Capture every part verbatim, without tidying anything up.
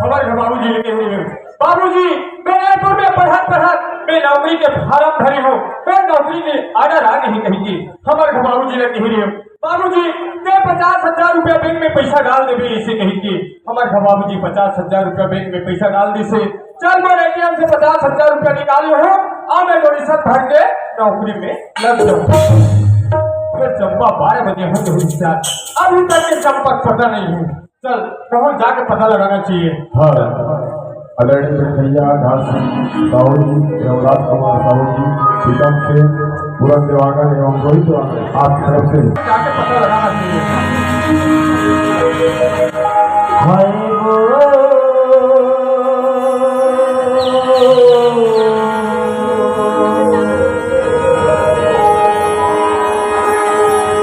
हमर घर बाबूजी लेके हुए हैं। बाबूजी, मैं रायपुर में पढ़त पढ़त मैं नौकरी के फार्म भरी हूँ, मैं नौकरी में आर्डर आ नहीं कही के। हमर घर बाबूजी लेके हुए हैं। बाबूजी, मैं पचास हजार रुपया बैंक में पैसा डाल देबे इसे कही के। हमर घर बाबूजी पचास हजार रुपया बैंक में पैसा डाल दिसे। चल, मैं एटीएम से पचास हजार रुपया निकाल लूँ, आ मैं डोनेशन भर के नौकरी में लग जाऊँ। फिर जम्मा बारह बजे हो गए सर, अभी तक के चंपक पता नहीं है। चल, कहूँ जाके पता लगाना चाहिए। हाँ, आदरणीय भैया दास साहू जी, रघुनाथ कुमार साहू जी, प्रीतम से, पूरन देवांगन एवं रोहित देवांगन, आप तरफ से जाके पता लगाना चाहिए। हाय वो,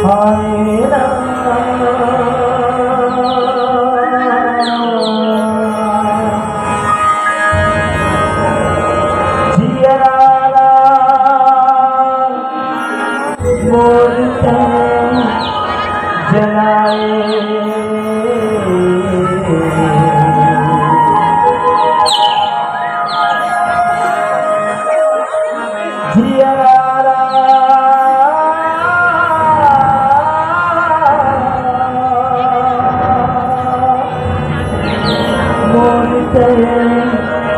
हाय राम। जियरा मोर तन जलाए। जियरा मोर तन जलाए।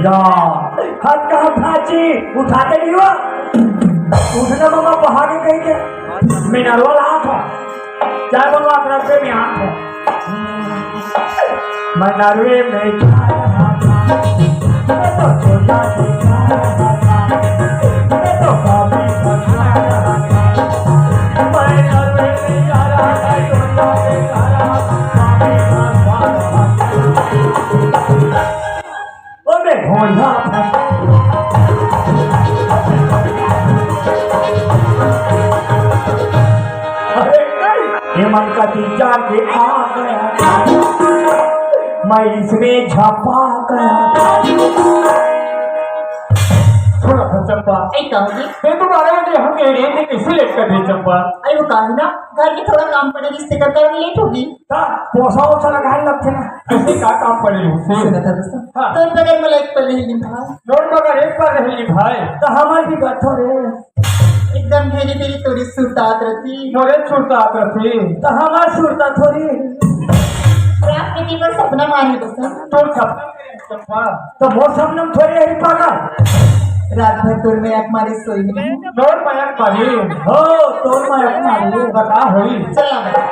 या, हाथ कहाँ भाजी? उठा के नहीं हुआ? उठना मामा, पहाड़ कहीं के। मैं नरवा लात हूँ। चाय बनवा के रख दे, मैं आत हूँ। मैं नरवे में जा रहा था। मैं तो सोचा कि जा रहा था। मैं तो काफी थका रहा था। मैं नरवे में जा रहा मन का दिल जान के आ गया, मैं इसमें झपा गया। सुन ना चंपा, ए, कहोगे? मैं तुम्हारे लिए हम कह रहे थे, कैसे लेट कर रही चंपा? अरे, वो कहा ना, घर में थोड़ा काम पड़े, इससे कर कर लेट होगी। हाँ, पोसा वोसा लगाए लगते ना। ऐसे का काम पड़े हो? सुन ना, सुन। हाँ। तो बगल में एक पल नहीं निभाए। नोट बगल एक पल नहीं निभाए। तो हमारे भी बैठो रे। एकदम भेरी भेरी तोरी सुरतात रथी। मोरे सुरतात रथी। तो हमार सुरता थोरी। रात में दिन भर सपना मारी बसन। तोर सपना में चंपा। तो मोर सपना में थोरी है पागल। रात भर तोर में आंख मारी सोई नहीं। तोर मयक मारी। हो, तोर मयक मारी। बता होई। चल ना बता।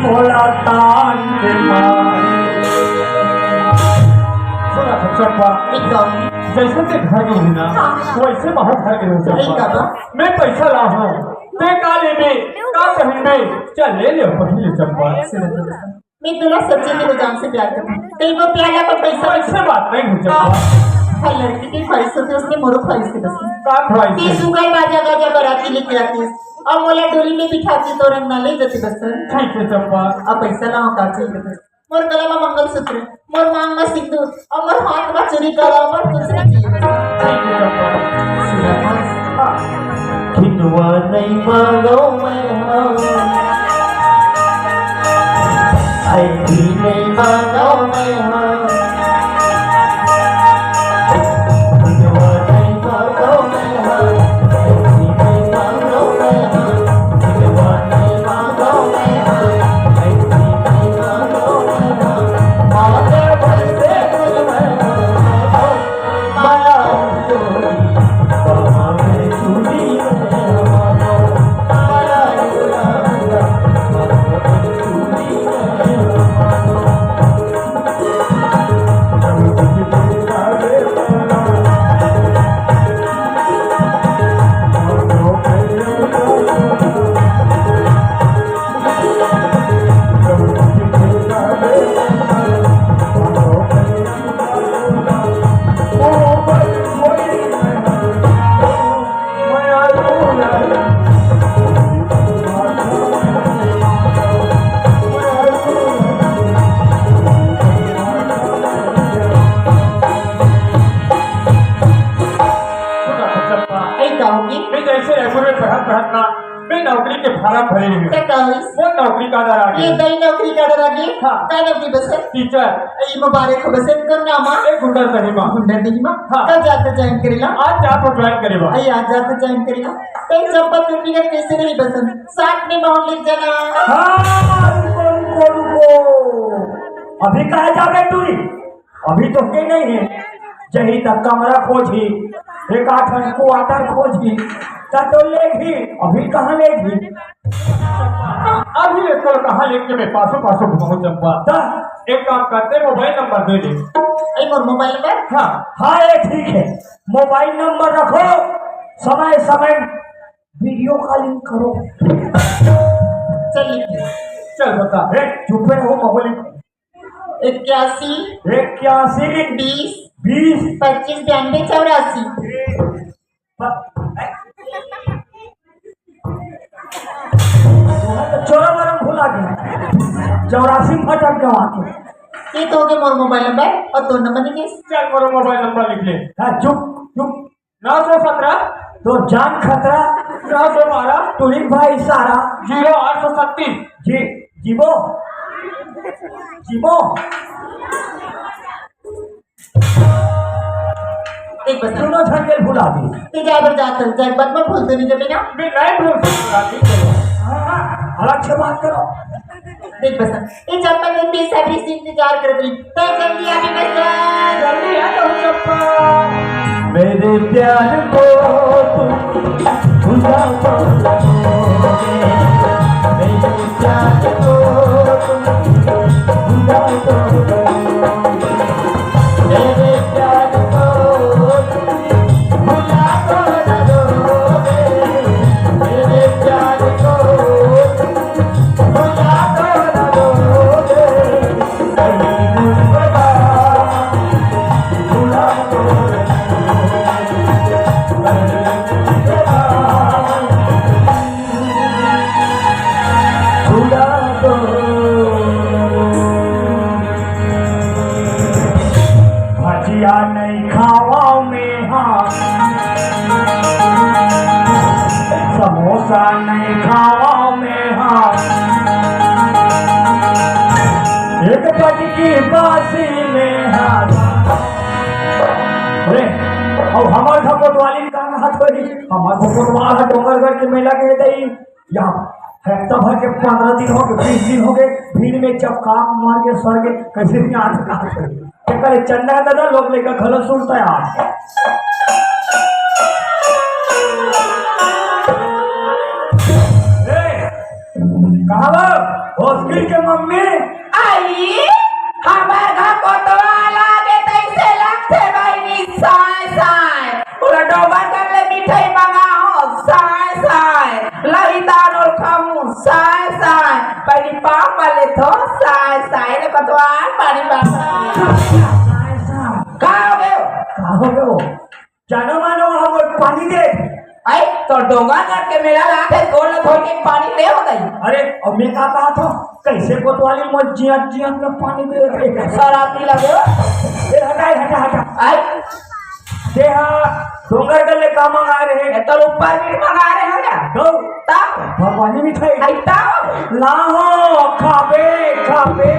मोला तान के मारे। सुना तो चंपा, एकदम। जैसे ते घर में हूँ ना, हाँ, हाँ। वैसे बाहर घर में हूँ चंपा। सही कहा। मैं पैसा ला हूँ, ते का लेबे, का पहनबे, चल ले ले पहन ले चंपा। सुना तो, मैं तोला सच्चे दिल जान से प्यार करता हूँ। तेरे को प्यार या कोई पैसा? पैसे बात नहीं हो चंपा। हर लड़की की ख्वाहिश होती है, उसने मोरो ख्वाहिश है बस। का ख्वाहिश है? तीस रुपए बाजा गाजा बाराती लेके आती है और मोला डोली में बिठाती तो रंग ना ले जाती बस। ठीक है चंपा। अब पैसा लाओ का चाहिए बस। मोर गला में मंगलसूत्र, मोर मांग में सिंदूर और मोर हाथ में चूड़ी का अलावा मोर कुछ नहीं चाहिए बस। ठीक है चंपा। सुना था? हाँ। खिलवा नहीं मांगो मैं हाँ, आई भी नहीं मांगो मैं हाँ। खिलवा नहीं मांगो मैं हाँ, आई भी नहीं मांगो मैं हाँ। खिलवा नहीं मांगो मैं हाँ, आई भी नहीं मांगो मैं हाँ। आगे बढ़ते दिल में हाँ। अरे का होगे? मैं जैसे रायपुर में पढ़त पढ़त ना, मैं नौकरी के फार्म भरे हुए। ते का होइस? वो नौकरी का डर आ ये गया। दई नौकरी का डर आ गया? हाँ। का नौकरी बस? टीचर। ये मुबारक हो बस, कर नाम? एक गुंडा सही माँ। गुंडा नहीं माँ? हाँ। कब जाते ज्वाइन करेला? आज जात हो ज्वाइन करेला। अरे आज जाते ज्वाइन करेला। ते जब बात करनी का कैसे नहीं बस? साथ में माहौल ले जाना। हाँ, रुको, रुको, रुको। अभी कहाँ जाबे तू? अभी तो के नहीं है, जही तक कमरा खोजी, एक आठ ठन क्वार्टर खोजी, तब तो लेगी। अभी कहाँ लेगी? अभी ले तो कहाँ लेके मैं पासो पासो घूमूं चंपा। ता? एक काम करते, मोबाइल नंबर दे दे। ए, मोर मोबाइल नंबर? हाँ। हाँ, ये ठीक है, मोबाइल नंबर रखो, समय समय वीडियो कॉलिंग करो। चल लिख। चल बता। ए, चुप रहो, माहौल। इक्यासी। इक्यासी। बीस। बीस। पच्चीस बयानबे चौरासी। प-, ए, चोरा मारा भुला गया। चौरासी में भटक गया वहाँ के। ये तो हो गया मोर मोबाइल नंबर और तोर नंबर नहीं है। चल, मोर मोबाइल नंबर लिख ले। हाँ, चुप, चुप। नौ सौ सत्रह। तोर जान खतरा। नौ सौ बारह। टूरी भाई सारा। जीरो आठ सौ छत्तीस। जी, जीवो। जीवो। एक बार सुनो, झंझट भुला दी। ते जाए बर जात हस, जाए बर मत भूल तो नहीं जमेगा। मैं नहीं भूल सकता, नहीं भूल। हाँ, हाँ, अलग से बात करो। देख बस, ए चंपा ने बेसब्री से इंतजार करत रही। तो जल्दी आ बे बस। जल्दी आ जाओ चंपा। मेरे प्यार को तुम भुला तो जाओगे, मेरे प्यार को तुम भुला तो जाओगे, मेरे प्यार को तुम भुला तो जाओगे, मेरे प्यार को भजिया नहीं खावा में हाँ, समोसा नहीं खावा में हाँ, एक पटकी बासी में हाँ। अरे, अब हमार घर कोतवाली का हाथ होई, हमार घर कोतवाल है डोंगरगढ़ के मेला के दई, या हफ्ता भर के पन्द्रह दिन हो गए, बीस दिन हो गए, भीड़ में जब काम मार के सर के कैसे भी आज कहा थे। क्या करे चंदा दादा लोग लेकर घर सुनता है आज। ए, कहाँ बा? मुश्किल के मम्मी। आई, हमर घर कोतवाल आगे तइसे लगथे बहिनी, साय साय। ओला डोंगरगढ़ ले मिठाई मंगाहूं, साय साय। लही तान ओल खाहूं, साय साय। पहिली पाँव परे लेथों, साय साय। ले कोतवाल पानी पास। साय साय। का हो गयो? का हो गयो? जानो मानो, हम पानी दे। आई, तोर डोंगरगढ़ के मेला लागथे, गोड़ ल धोए के पानी ले हो गई। अरे, अब मैं का कहत हूँ, कइसे कोतवाली मोर जियत जियत में पानी दे रहे? शराब पी लगे हो। ए, हटा, हटा, हटा। आई, ते हा डोंगरगढ़ ले का मंगाए रहे? ए, तो ऊपर भी मंगाए रहे हो ना? तो? तब? भगवानी मिठाई। आई, तब? लाहो, खाबे, खाबे।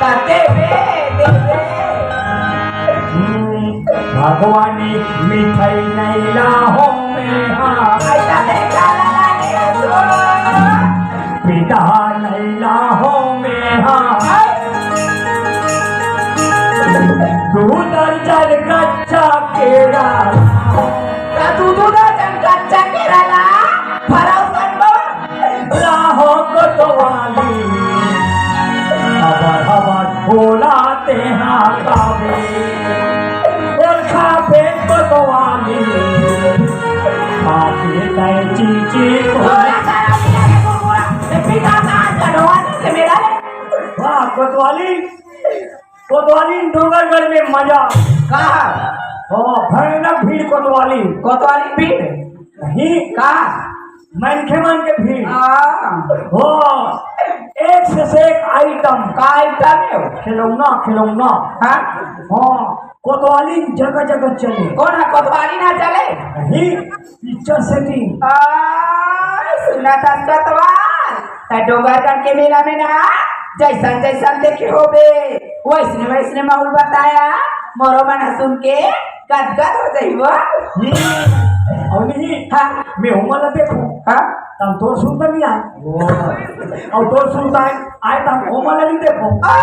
त देबे, देबे। हम्म, भगवानी मिठाई नइ लाहों में हा। अइसा देखा लाला के सुन। पिता नइ लाहों में हा। दू दर्जन कच्चा केरा। त दू दू दर्जन कच्चा केरा ला। भरोसन बा। लाहों कोतवाली, हबर हबर बोला तेहा खाबे। बोल खाबे कोतवाली, खाके तय चीची को। तोरा सारा पिया के कुरकुरा, ए पिता का आज का ढोआ के मेला ले। वाह, कोतवाली, कोतवाली डोंगरगढ़ में मजा। कहाँ? ओ, भयानक भीड़ कोतवाली। कोतवाली भीड़? नहीं। का? मनखे मन के भीड़। हाँ। ओ, एक से, से एक आइटम। का आइटम है वो? खिलौना, खिलौना। हाँ? हाँ, कोतवाली जगह जगह चले। कौन है कोतवाली ना चले? नहीं, पिक्चर सेटिंग। आ, सुना था कोतवाल, त डोंगरगढ़ के मेला में ना जैसन जैसन देखे होबे, वैसने वैसने माहौल बताया। मोरो मन ह सुन के गदगद हो जाई वो। हम्म, अउ नहीं, हाँ। मैं ओमन ला देखूं। हाँ। तब तोर सुनता नहीं आए। ओ। अउ तोर सुनता है, आए तब ओमन ला नहीं देखूं। हाँ।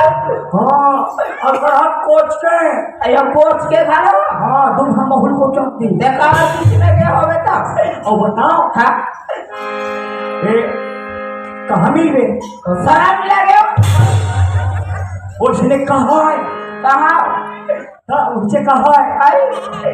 हाँ, अउ कहा कोच के। अयो कोच के घरो? हाँ, तुम हम बहुल को चौक दी। देखा, किसी में गए होवे तब। अउ बताओ। हाँ। ए, कहाँ मिलबे? सारा मिला गयो। उसने कहा है। कहाँ? हाँ, उनसे कहा है। आई।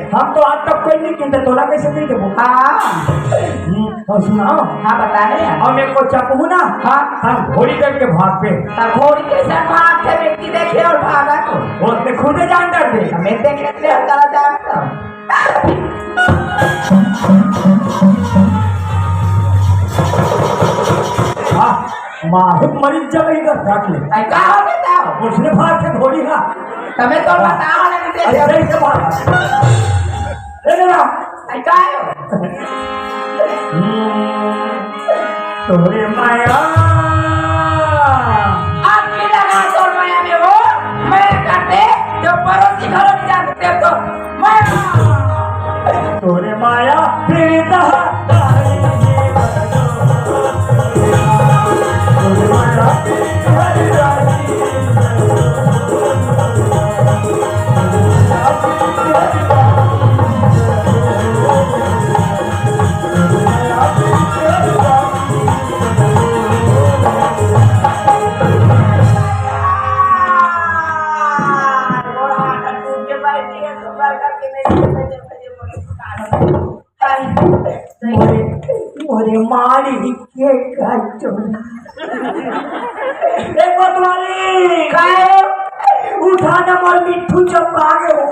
हम तो आज तक कोई नहीं किनते, तोला कैसे दे देबो? हाँ। हम्म, और सुनाओ। हाँ, बता रहे हैं। और मेरे को चाकू ना? हाँ। हम घोड़ी करके भाग पे। तब घोड़ी कैसे भाग के व्यक्ति देखे और भागा तो? वो अपने खुद जान डर दे। हमें देखे थे, हम तारा जानता। हाँ, माहुत मरीज जब इधर रख ले। आई का हो गया था? उसने भाग के घोड़ी का। तमें तो बताओ ना, नहीं अरे, देखो। सही से बात। ए, ना, ना। आई का हो? हम्म, तोरे माया। आग की लगा तोर माया में हो, मैं करते जो पड़ोसी घरों में जाते तो मैं तोरे माया प्रीत हत्ता। मोरे, मोरे मारी के गाय चोरी। ए कोतवाली! काय? उठा ना मोर मिट्ठू चपका के हो।